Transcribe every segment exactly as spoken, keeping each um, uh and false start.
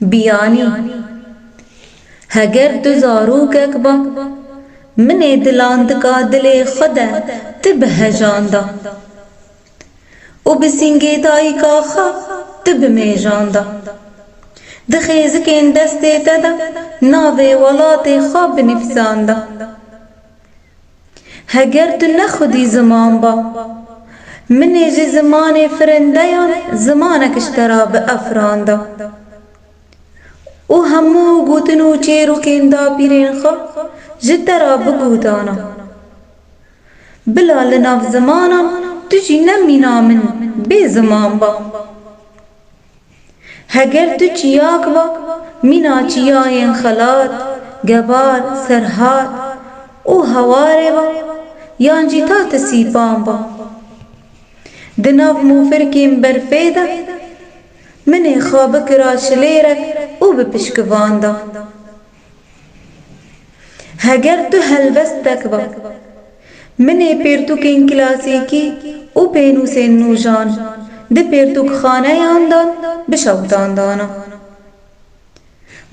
Biyanî. Heger tu zarokek ba, minê di landika dilê xwe de tu bi hejan da. Û bi sîngê dayika xwe tu bi mêjan da. Di xêzikên destê te de navê welatê xwe bi nifîsan da. Heger tu ne xwedî ziman ba, minê ji zimanê firindeyan zimanek ji te re bi efran da. Û hemû gotin û çêrokên dapîrên xwe ji te re bigotana. Bila li nav zimanan tu jî ne mîna min bê ziman ba. Heger tu çiyak ba, mîna çiyayên Xelat, Gebar, Serhat û Hewarê ba, yan jî ta ti sîpan ba. Di nav mûfirkên berfê de, minê xwe bikira şilêrek û bi pişkivan da. Heger tu helbestek ba, minê pêrtûkên klasîkî û pênûsên nûjan di pêrtûkxaneyan de bi şewtan dana.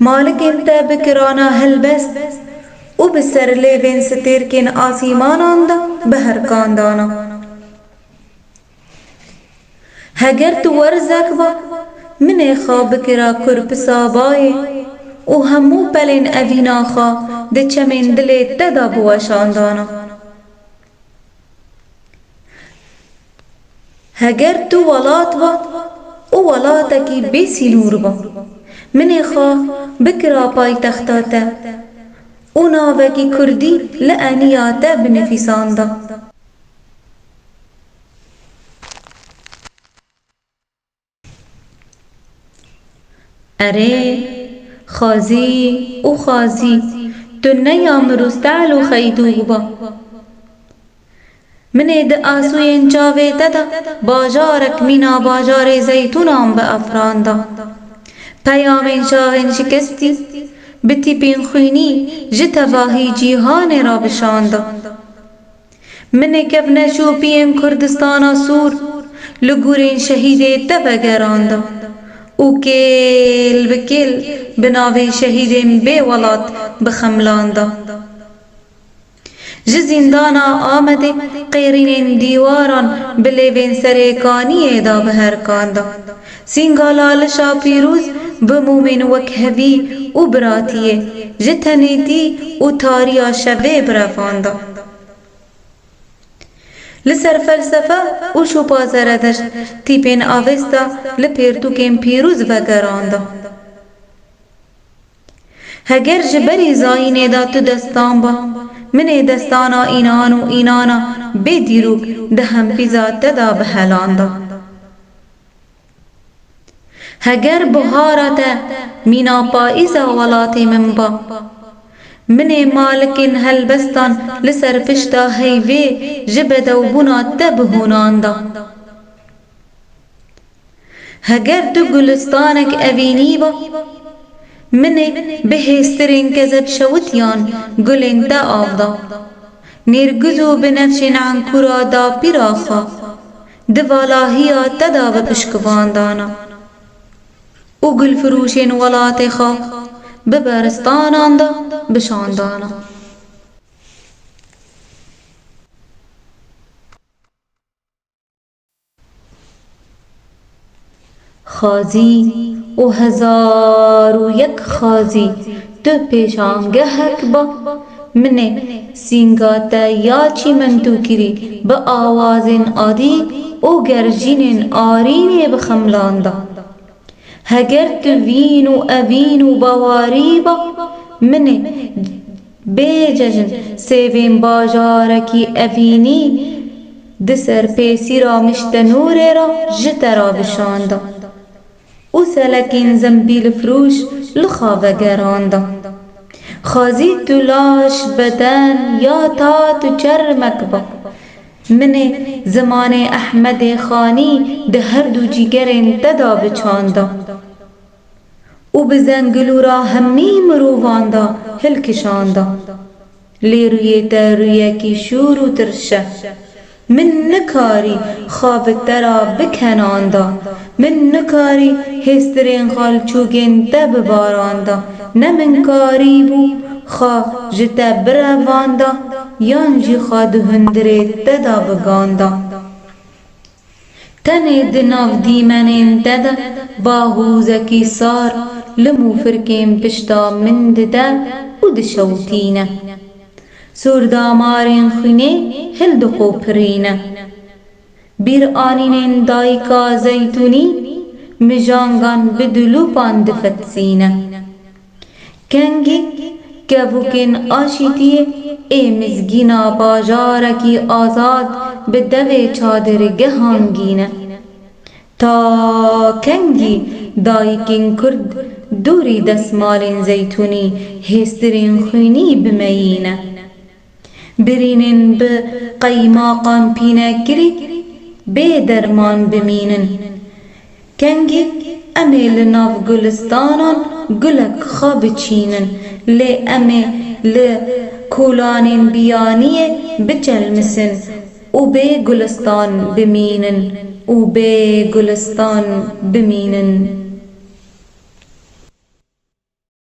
Malikên te bikirana helbest û bi serlêvên stêrkên asîmanan de bi herkan dana. Heger tu werzek ba, minê xwe bikira kurpisa bayê û hemû pelên evîna xwe di çemên dilê te de bi weşan dana. Heger tu welat ba û welatekî bê sînor ba, minê xwe bikira paytexta te û navekî kurdî li eniya te bi nifîsan da. Erê, xazî û xazî, tu ne ya mirûstehl û xeydûk ba. Minê di asûyên çavê te de bajarek mîna bajarê zeytûnan bi efran da. Peyamên çaxên şikestî bi tîpên xwînî ji tevahî cîhanê re bi şan da. Minê kevneşopiyên Kurdistana Sûr li gorên şehîdê te vegeranda û kêl bi kêl bi navê şehîdên bê welat bi xemlanda. Ji zîndana Amedê qêrînên dîwaran bi lêvên serêkaniyê de bi herkan da. Sînga Lalişa pîroz bi mûmên wekhevî û biratiyê ji tenêtî û tariya şevê bi revan da. Li ser felsefe û şopa Zeredeşt tîpên Avesta li pêrtûkên pîroz vegeranda. Heger ji berî zayînê de tu destan ba, minê destana înan û înana bê dîrok di hempîza te de bi helan da. Heger buhara te mîna payîza welatê min ba, minê malikên helbestan li ser pişta heyvê ji bedewbûna te bi hûnan da. Heger tu gulistanek evînî ba, minê bi hêstirên kezeb şewitiyan gulên te av da. Nêrgiz û binefşên enkûra dapîra xwe di valahiya te de bi pişkivan dana û gulfirûşên welatê xwe bi beristanan de bi şan dana. Xazî û hezar û yek xazî, tu pêşangehek ba, minê sînga te ya çîmentûkirî bi awazên adî û gerjînên arînê bi xemlanda. Heger tu vîn û evîn û bawarî ba, minê bê cejn sêvên bajarekî evînî di ser pêsîra Miştenûrê re ji te re bi şan da û selekên zembîlfirûş li xwe vegeranda. Xazî tu laş, beden ya tat û çermek ba, minê zimanê Ehmedê Xanî di her du cîgerên te de bi çan da û bi zengilûra hemî mirovan de hilkişanda. Lê rûyê te rûyekî şûr û tirş e. Min nikarî xwe bi te re bikenanda, min nikarî hêstirên xalçûgên te bibaranda. Ne min karîbû xwe ji te birevanda, yan jî xwe di hundirê te de biganda. Tenê di nav dîmenên te de bahûzekî sar lim û firkên pişta min dide û dişewtîne. Sûrdamarên xwînê hildiqopirîne. Bîranînên dayika zeytûnî mijangan bi dulûpan difetisîne. Kengî kevokên aşîtiyê ê mizgîna bajarekî azad bi devê çadirgehan gîne. Ta kengî dayikên Kurd dûrî desmalên zeytûnî hêstirên xwînî bimeyîne. Birînên bi qeymaqan pînekirî bê derman bimînin. Kengî em ê li nav gulistanan gulek xwe biçînin, lê em ê li kolanên biyaniyê biçelmisin û bê gulistan bimînin û bê gulistan bimînin.